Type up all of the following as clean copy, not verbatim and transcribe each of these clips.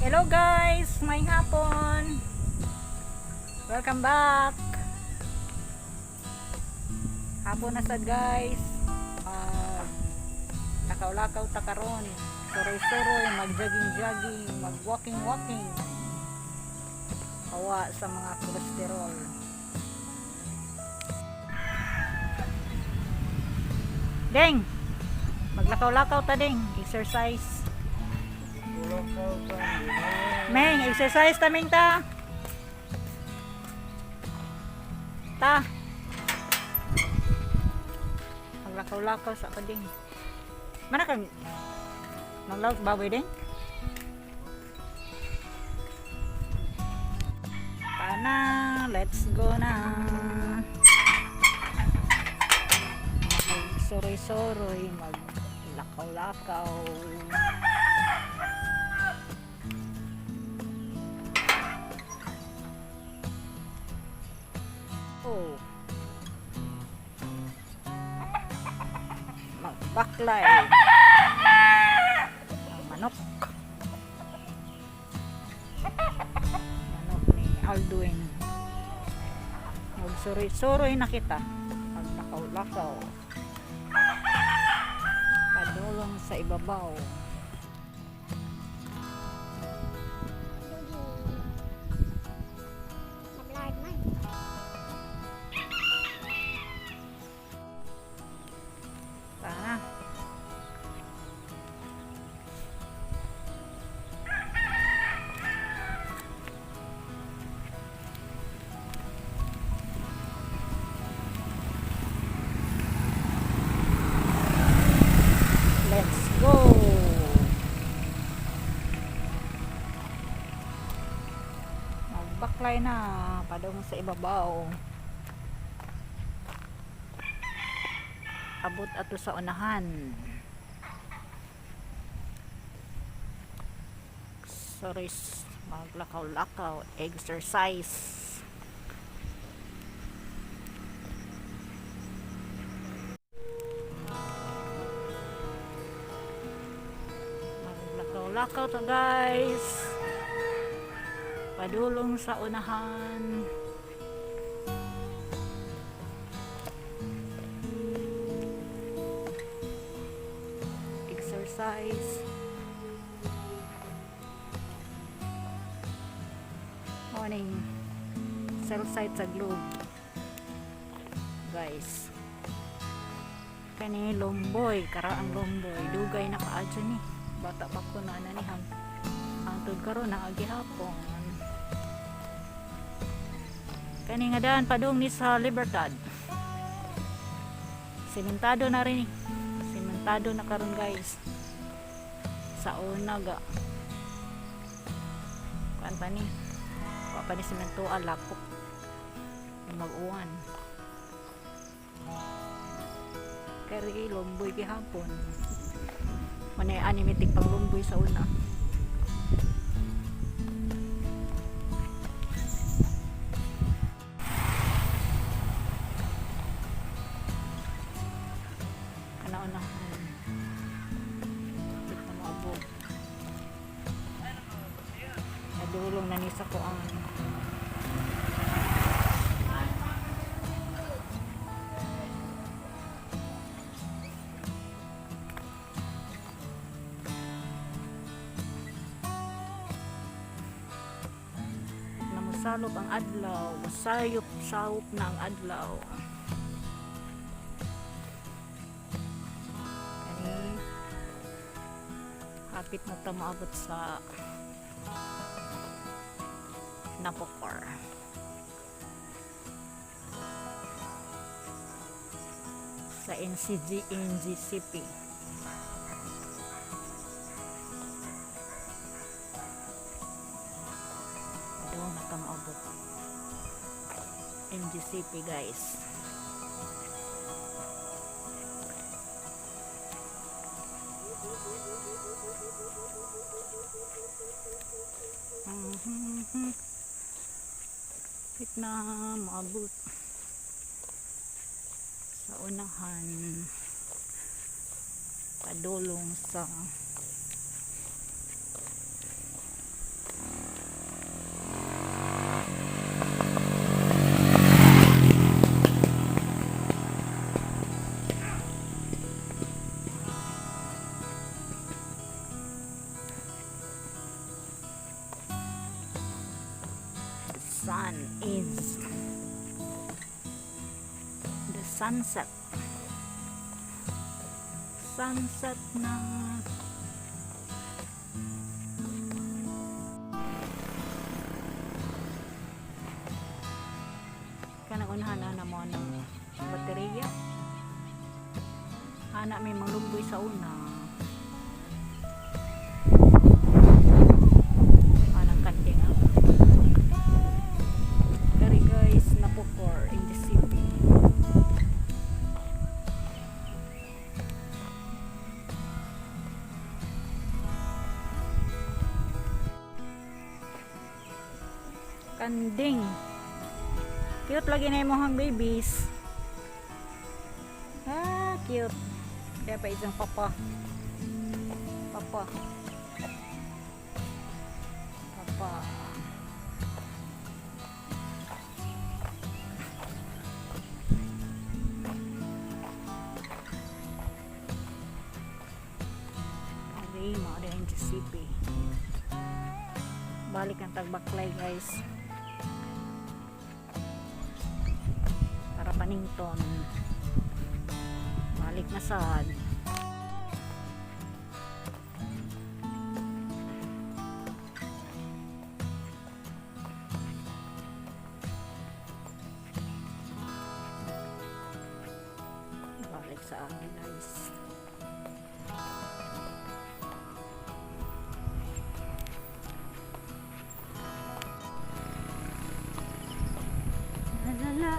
Hello guys, maayong hapon. Welcome back. Hapon na sad, guys. Lakaw-lakaw ta karon. Suroy-suroy, mag-jogging-jogging, mag-walking-walking. Hawa sa mga kolesterol. Deng! Maglakaw-lakaw ta, deng. Exercise. Meng, exercise ta, Meng, ta. Ta. Maglakaw-lakaw sa ka, ding. Mana kang nanglaw sa baboy, ding? Pana, let's go na. Magsuroy-suroy, maglakaw-lakaw. Oh. Magbaklay. Ang manok. Manok ni Aldwin. Magsuroy-suroy na kita. Maglakaw-lakaw. Padulong sa ibabaw. Sa man. Tara. Let's go. Magbaklay na padung sa ibabaw. Abot ato sa unahan. Sorry, maglakaw-lakaw, exercise. Maglakaw-lakaw ta, guys. Padulong sa unahan. Exercise. Morning. Cell site sa Globe. Guys. Kani Lomboy, karaang Lomboy. Dugay na kaadyo ni. Bata pa ko na ni ham. Hangtod karon naa gihapon. Kani nga daan padung ni sa Libertad. Sementado na rin eh. Sementado na karon, guys. Sa una ga. Kuan pa ni. Wa pa ni semento, lapok. Mag-uwan. Kari Lomboy gihapon. Manay animatic pang Lomboy sa una. Kana-unahan. Kapit na maabot. Nadulong na ni sa kuan. Na mosalop ang adlaw, musayop sawop na ang adlaw. Kani hapit na ta maabot sa Napocor. Sa NCG NGCP. Doon na ta maabot. NGCP, guys. Hapit na maabot sa unahan, padulong sa One is the sunset. Sunset na. Kanang unahan na mo ng baterya. Ana may malumboy sa una. Anang kanding ah. Dari guys, Napocor in the city. Kanding. Cute lagi na imong babies. Ah, cute. Kaya pa isang papa. Papa. Papa. Okay, mao na yung Giuseppe. Balik ang tagbaklay, guys. Para panington. Balik na sad. Balik sa amin, guys. La la la.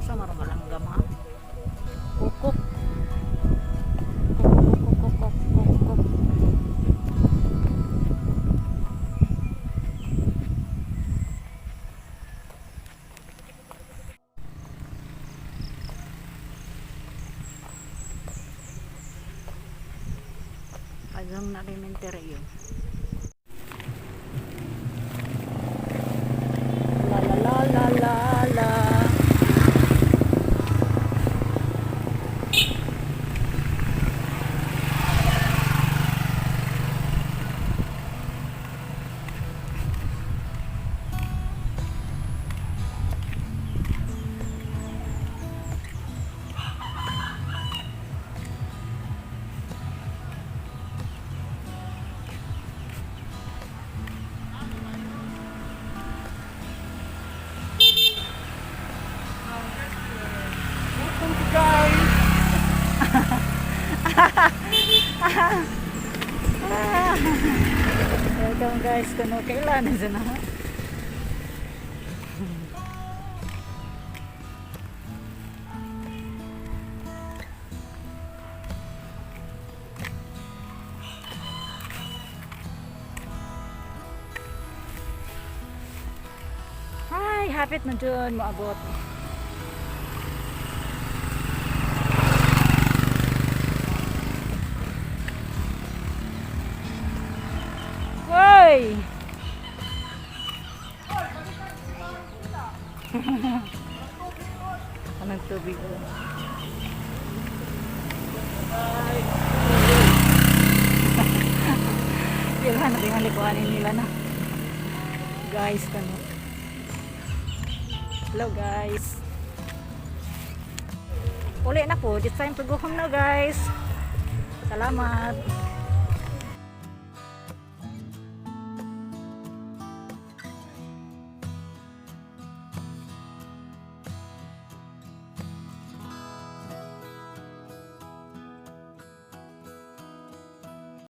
Sa marong langgam ha? Kukok. Kukok, kukok, kukok, kukok. Padung na cementerio. La la la la la la. Welcome to guys! Ah. Welcome guys, kuno kailan na na. Hi, hapit na dun, moabot. Hoy! Anong tubig ko? Bye! Kailangan natin malikuhanin nila na. Guys, kano. Hello guys. Uli na po. It's time to go home now, guys. Salamat.